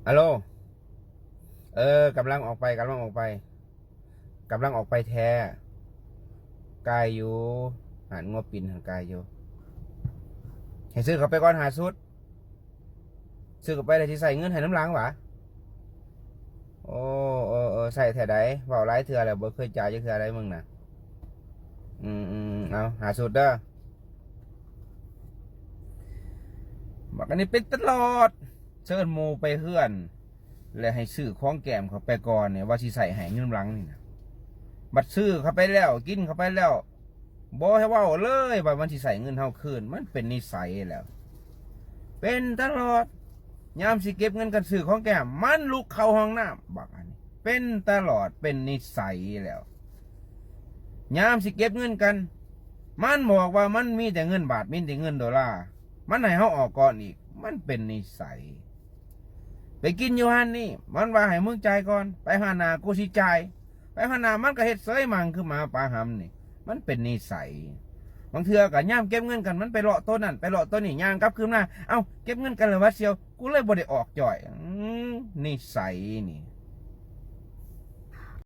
ອາໂລ ເອີ ກຳລັງອອກໄປ ກຳລັງອອກໄປ ກຳລັງອອກໄປແທ້. ກາຍຢູ່ ຮ້ານງົວປິ່ນຫັ້ນກາຍຢູ່. ໃຫ້ຊື້ເຂົ້າໄປກ່ອນຫ້າຊຸດ. ຊື້ເຂົ້າໄປແລ້ວຊິໃຊ້ເງິນໃຫ້ນຳຫຼັງຫວາ? ໂອ້ ເອີ ເອີ ໃຊ້ແທ້ໃດ. ເວົ້າຫຼາຍເທື່ອແລ້ວ ບໍ່ເຄີຍຈ່າຍຈັກເທື່ອໃດມຶງນະ. ອືມ ເອົາ ຫ້າຊຸດເດີ. ບັກອັນນີ້ເປັນຕະຫຼອດ ເຊີນໝູ່ໄປເຮືອນ ແລະ ໃຫ້ຊື້ຂອງແກ້ມເຂົ້າໄປກ່ອນນີ້ ວ່າຊິໃຊ້ໃຫ້ນຳຫຼັງນີ້ນະ. ບັດຊື້ເຂົ້າໄປແລ້ວ ກິນເຂົ້າໄປແລ້ວ ບໍ່ໃຫ້ເວົ້າເລີຍວ່າມັນຊິໃຊ້ເງິນເຮົາຄືນ. ມັນເປັນນິໄສແລ້ວ ເປັນຕະຫຼອດ. ຍາມຊິເກັບເງິນກັນຊື້ຂອງແກ້ມ ມັນລຸກເຂົ້າຫ້ອງນ້ຳ. ບັກອັນນີ້ເປັນຕະຫຼອດ ເປັນນິໄສແລ້ວ. ຍາມຊິເກັບເງິນກັນ ມັນບອກວ່າມັນມີແຕ່ເງິນບາດ ມີແຕ່ເງິນໂດລາ ມັນໃຫ້ເຮົາອອກກ່ອນອີກ. ມັນເປັນນິໄສ. ໄປກິນຢູ່ຮ້ານນີ້ ມັນວ່າໃຫ້ມຶງຈ່າຍກ່ອນ ໄປຮ້ານໜ້າກູຊິຈ່າຍ. ໄປຮ້ານໜ້າມັນກໍເຮັດເສີຍໝັ່ງຄືໝາປ່າຫຳນີ້. ມັນເປັນນິໄສ. ບາງເທື່ອກໍຍາມເກັບເງິນກັນ ມັນໄປເລາະໂຕນັ້ນ ໄປເລາະໂຕນີ້ ຍ່າງກັບຄືນມາ ເອົ້າ ເກັບເງິນກັນແລ້ວຫວາສ່ຽວ ກູເລີຍບໍ່ໄດ້ອອກຈ້ອຍ. ອືມ ນິໄສນີ້